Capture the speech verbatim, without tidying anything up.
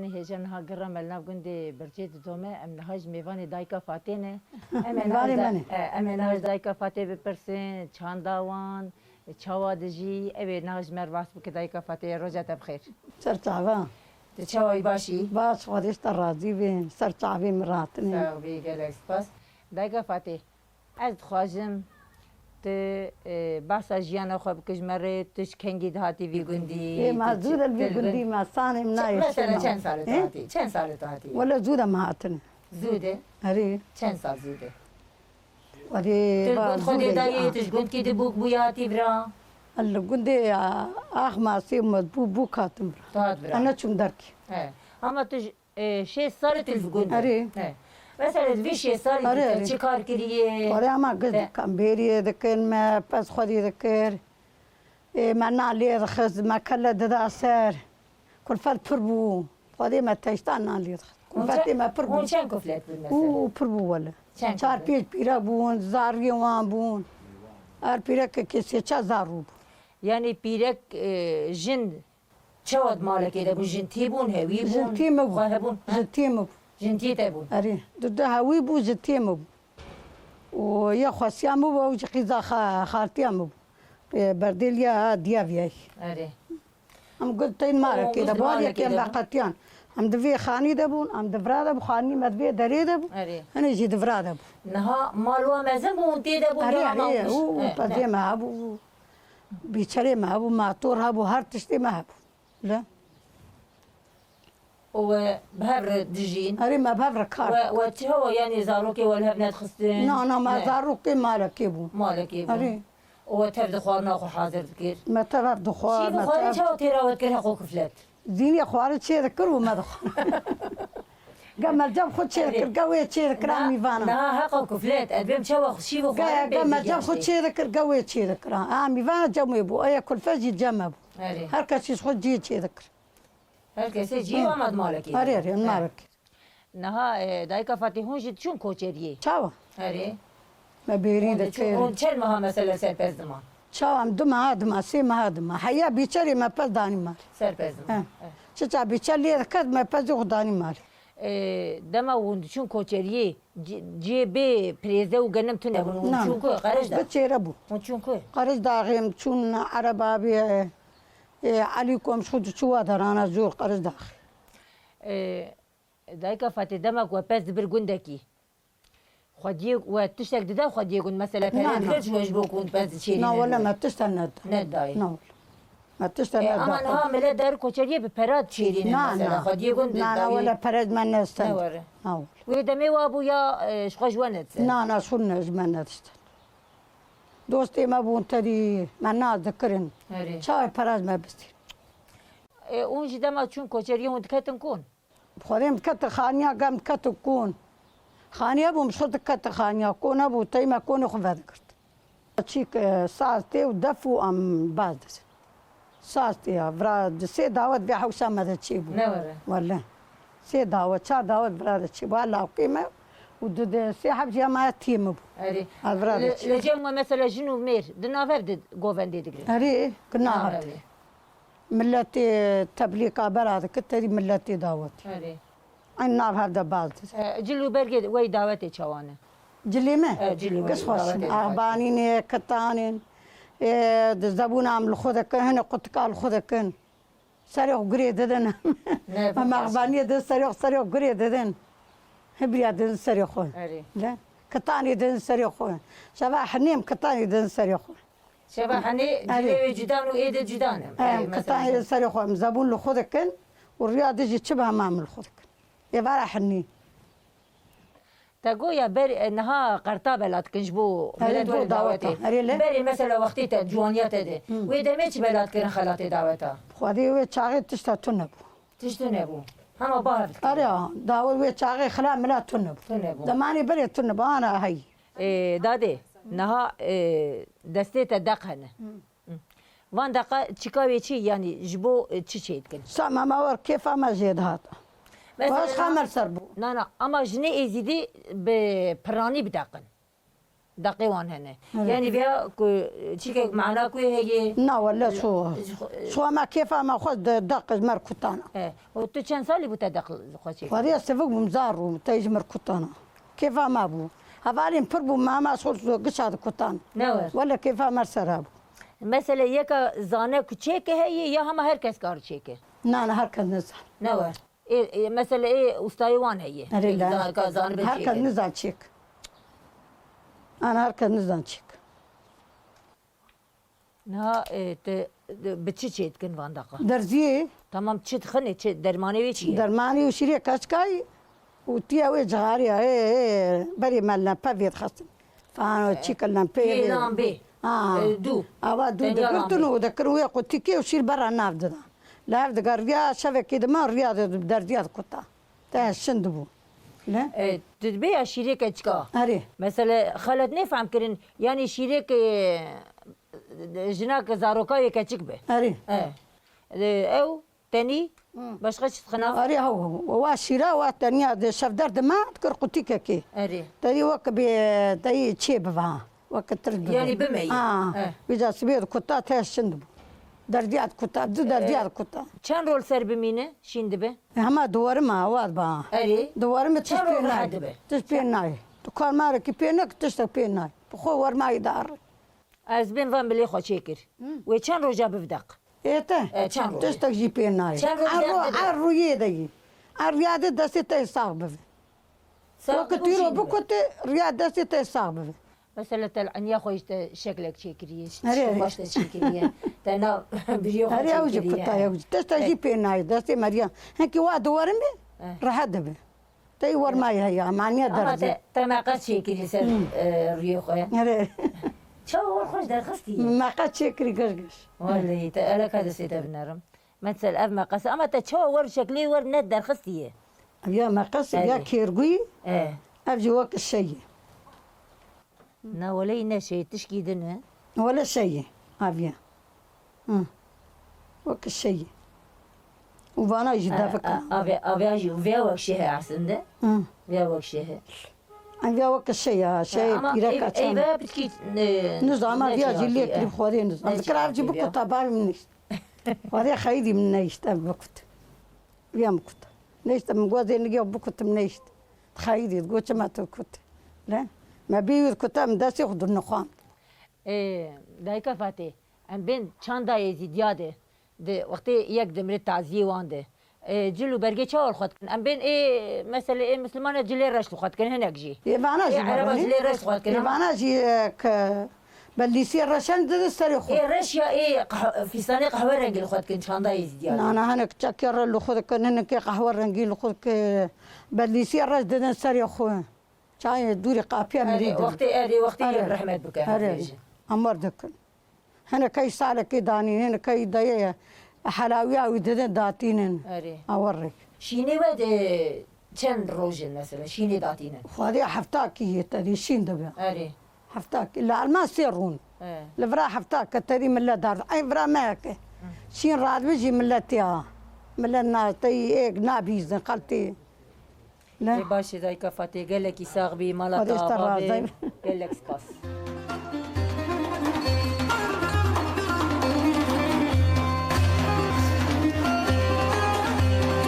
Hêja niha girra me li nav gundê Bircê didome, em niha ji mêvanê dayika Fatê ne. Em ê niha Mêvanê ji da-, me ne. e, em ê niha ji dayika Fatê bipirsin, çanda wan, çawa dijî, ew ê niha ji me re behs bike dayika Fatê, roja te bi xêr. Ser çava. Tu çawa yî, baş î? Baş, Xwedê ji te razî be, ser çavê min rahatine. Sağ ol, gelek spas. Dayika Fatê, ez dixwazim tu, e, behsa jiyana xwe bike ji me re, tu ji kengî dihatî vî gundî, Ê, ma tu zû çi, de li vî tu li gundî bin-, me, sanê min çi, nayê mesela şema. çend salê tu Ê? hatî? Çend salê tu hatî? Wele zû de me hatine. Zû de? Erê. Çend sal zû de? Erê, Tu li ba, gund zû xwe de dê dayê, ya. tu ji gundkî di bûk bûya hatî vira? Li gundê ya, ax masê me bû, bûk hatim vira. Tu hat vira? Ene çûm derkî. He. Ama tu ji E, şêst salî tu li gund e. Erê. He. Mesela di vî şêst salî Erê, tu erê. çi kar kiriye? Erê, ama giz Te- dikan bêriyê dikin, me pez xwedî dikir. Ê, me nan lê dixist, me kele dida ser. Kulfet pir bû. Xwedê me teştan nan lê dixist. Hûn Kulfetê çend, me pir hûn bû. çend kuflet bûn mesela? Û pir bû wele. Çend Çar kuflet? pênc pîre bûn, zariyê wan bûn. Her pîrekekê sê çar zarû bû. Yani pîrek, e, jin Çawa di malekê de bûn? Jin tê bûn, hewî bûn? Jin tê me bû. Xwe hebûn, he? Jin tê me bû. Jin tê te bûn? Erê. Di du hewî bû, jin tê me bû. Û ya xwesiya me bû, ew jî qîza xa-, xaltiya me bû. Ê, berdêliya Diyaviyayê. Erê. Em gund tên malekê de, Û bû, di her malekê yekê em de bû? veqetiyan. Em di vê xanî de bûn, em di vira de bû, xanî me di vê derê de bû. Erê. Hinê jî di vira de bû. Niha mal wa mezin bû, hûn tê de bûn, Erê, ya erê, hema û, û Ne, pezê ne. me hebû, û bîçerê me hebû, mator hebû, her tiştê me hebû. Le. Û we bi hev re dijîn? Erê, me bi hev re kar We, we çawa, yanî zarokê we li hev nedixistin? Na, na, me Ne. zarokê malekê bû. Malekê bû. Erê. Û we tev di xwarina xwe hazir dikir? Me tev ev dixwar, Şîv û me xwarî tev çawa têra we dikir heqo kiflet? Zînê xwarî çê dikir û me dixwar. Ge me cem xwe çê Erê. dikir, ge wê çê dikir, Na, a mîvana. Niha heqa kuflet, ez bêm çawa xwe şîv û Ge, xwarî ge pê me cem xwe digeştê. çê dikir, ge wê çê dikir. A mîvana cem wê bû, aya kulfe jî cem me bû. Erê. Her kes jî xwe cihê çê dikir. Her kesê cihê Hı. ama di malekê Erê, de. erê, He. malekê. Niha, e, dayika Fatî, hûn jî diçûn koçeriyê? Çawa? Erê. Me bêrî Hûn diçûn, dikir. hûn çend meha mesela serpez diman? Çawa em du meha dima, sê meha dima. Heya bîçerê me pez danî mal. Serpez diman. He. He. Çiça bîçer lê diket, me pezê xwe danî mal. E, dema hûn diçûn koçeriyê, ci-, cihê bê pirêze û genim tune bûn. Hûn Na, çûn na. ku? Qereş da. Bi çêre bû. Hûn çûn ku? Qereş daxê em çûn Ereb abê, e, Elî komşu diçû wa derana zor Qereş daxê. E, Dayika Fatê, dema ku we pez dibir gundekî, xwediyê we tiştek dida xwediyê gund, mesela Na, pere na. dikir ji we ji bo ku hûn pez diçêrînin? Na, wele me tiştek neda. Nedayê. Na, wele. Me tiştek E, neda. ama niha millet der koçeriyê bi pera diçêrînin Na, mesela, na. xwediyê gund Na, na, dayê. wele pere ji me nedistin. Ne were. Na, wele. Wê demê wa bû ya, e, ji xwe ji we nedistin? Na, na, ji xwe ne, ji me nedistin. Dostê me bûn terî, me nas dikirin. Erê. Çawa pera ji me bistîn? E, hûn jî dema çûn koçeriyê hûn diketin kon? Xwedê em diketin xaniya, gem diketin kon. Xaniya bûm, ji xwe diketin xaniya. Kon nebû, tey me konê xwe vedigirt. Çîk, e, saz tê û def û em baz dizin. Saz tê ya, vira di sê dawet vê hewşa me de çêbû. Ne were. Wele. Sê dawet, çar dawet vira de çêbû. Ha lawkê me û di, di sê heb jî ya me tiyê me bû. Erê. Ha vira de Li, çêbû. li cem we mesela jin û mêr di navev de govendê digirin? Erê, ki navev de. Navev de. Miletê teblîka bera dikir, terî miletê dawetê. Erê. Eyn nav hev de baz dizin. E, cil û bergê wey dawetê çawa ne? Cilê me? E, cil û Kes bergê xweş in. dawetê Axbanînê, kitanên. E, di zebûna em li xwe dikin, hinê qutika li xwe dikin. Serê xwe gurê didin. Ne, Em bixweş. axbaniyê din serê xwe, serê xwe gurê didin. Hibriya din serê xwe. Erê. Le. Kitanê din serê xwe. Şeva hinê em kitanê din serê xwe. Şeva henê Erê. cilê wê cuda ne û ê de cuda ne. Em Erê, mesela. kitanê serê xwe, em zebûn li xwe dikin û riya dijî çi bi hema em li xwe dikin. Êvara henî. Te goya ber, e, niha qerta bela dikin ji bo Erê, milet bo were daweta. dawetê. Erê le. Berê mesela wextê te, ciwaniya te de. Hı. Wê demê çi bela dikirin xelatê daweta? Xwedê wê çaxê tişta tune bû. Tişt tune bû. Hema bahev dikirin. Erê, dawet wê çaxê xila mila tune bû. Tune bû. Demanê berê tune bû, ana hey. Ê, dadê, niha, ê, destê te deq hene. Hı. Hı. Van deqa çika wê çi, yanî ji bo, e, çi çê dikin? Sa me me wer kêfa me jê dihat. Mesela Baş na-, xamel ser bû. Na, na, ama jinê êzîdî bi piranî bideqin. Deqê wan hene. Evet. Yani veya ku çikek mana ku heye. Na wele so. Ji xwe, e, So me kêfa me xwe de deq ji mer kutana. E, û tu çend salî bû te deq ji xwe çêkir? Xwedî ez tevik bûm zar bûm, te ji mer kutana. Kêfa me bû. Hevalên pir bû, me me sol gişa dikutan. Ne wer. Wele kêfa me ser hebû. Mesela yeka zane ku çêke heye ya hema her kes kar çêke? Na, na, her kes nizan. Ne wer. Ê, ê, mesela ê ustayê wan heye. Erê, ê, la. Zan-, ka zanibe Her kes çêke. Nizan çêk. Ana her kes nizan çêk. Niha, e, te, de, bi çi çê dikin van daqa? Derziyê. Tamam, çi dixinê, çi, dermanê wê çi ye? Dermanê û şîrê keçkayî û tiya wê cixarê ya, ê, ê, berê me lempe vê dixistin. Fan, e, çî ke lempeyê Yê vê. Lambê. Ha. E, dû. Ava dû Tenya digirtin lambê. Û dikirin wê qutikê û şîr bera nav dida. Li hev diga riya şevekê dima riya de derziya dikuta. Te şin dibû. Le? E, tu dibê ya şîrê keçika. Erê. Mesela xelet nê fehm kirin, yani şîrê ke, e, jinak zaroka wê keçik be. Erê. E. E, ew tenî Hı. başka çi dixina? Erê, hew, hew. Wa şîra, wa tenya de şevder dima, dikir qutikekê. Erê. Teyî wek bê, teyî çê biva. Wek tir biva. Yani bimeyî. Ha. E. Vîca sibê dikuta, te şin dibû. Derdiya dikuta, du derdiya dikuta. Çend rol ser bimîne, şîn dibe? Hema diwarime awad ba. Erê. Diwarime tiş Çend pê rol nayê. Rehet dibe? Tiş pê nayê. Tu karmarekî pê neke, tiştek pê nayê. Bi xwe wermayî dare. Ez bên van bilê xwe çêkir. Hı. Wê çend roja bivdeq? Ê te? E, çend roj? Tiştek jî pê nayê. Çend roj Erro, derdibe? Erro yê de yî. Erriya de destê te sax bive. Sax Wekî bibe tîro çî dibe? Bikutî, riya destê te sax bibe. Mesela te li eniya xwe ji te şeklek çêkiriye, Erê, erê. Kumaş te çêkiriye, te nav biriyê xwe Erê, ew jî çêkiriye. Kuta, ew jî. Tiştek jî pê nayê, destê meriya. Hinkî wa diwerin bê, Eh. Rehet dibe. Tey wermayî heye, maniya Ama derzê. Te, te meqes çêkiriye ser, Hmm. e, rûyê xwe. Erê. Çawa wer xweş derxistiye. Meqes çêkirî giş giş. Wellehî, te eleka destê te binerim. Mesela ev meqes, ama te çawa wer şeklê wer net derxistiye. Ev ya meqes, Erê. Ya kêrgûyî, Eh. Ev jî wek şey ye. Na wele ne şey, tişkî din e. Wele şey ye, aviye. Hı. Wek şey ye. Û vana jî A, devik a, e. Ave, ave jî, vê wek şey he aslında. Hı. Vê wek şey he. Ay, vê wek şey ya, şey, Ama pîrek ev, açan. Ev piçkî, e, Nizam, ne vê şey jî lê ya. Kirî xwarê nizam. Ne Dikir şey ev jî ya. Bikut, tabar min nişt. Xwarê xeyidî min nişt, ev bikut. Vê min kut. Nişt, min gozê nigê bikut, min nişt. Xeyidî, goçe me tu kut. Le? Me bî wî kuta, min destê xwe dur nixwand. Ê, dayika Fatê, em bên çanda Êzîdiya de, di wextê yek dimre taziyê wan de, ê, cil û bergê çawa li xwe dikin? Em bên ê, mesele ê Mislimana cilê reş li xwe dikin, hinek jî. Ê vana Ê jî Ereba vebûnê. Cilê reş li xwe dikin, Ê ama vana jî, e, ke belîsiyê reşan didin serê xwe. Ê reş ya ê qah-, fîstanê qehwe rengî li xwe dikin, çanda Êzîdiya de. Na, na, hinek çekê re li xwe dikin, hinekê qehwe rengî li xwe dikin. Belîsiyê reş didin serê xwe. Çayê dûrî qapiya Erê, mirî de. Wextê, erê, wextê Erê. Yek rehmet bike, Erê. Bêje. Amar dikin. Hinekey salekê danîn, hinekey dayê helawiya wî didin datînin. Erê. Awe rê. Şînê we de çend roj in mesela? Şînê datînin? Xwedê hefta kî yê te dî şîn dibe. Erê. Hefta kî. Li Elman sê rûn. He. Li vira hefta ke terî millet dard. Ey vira me ke. Hı. Şîn radibijî millet ya. Millet na tey êk nabîzin xeltê. Ne? Ê baş e dayika Fatê, gelekî sax bî, mala te ava be. Xwedê ji te razî be. Gelek spas.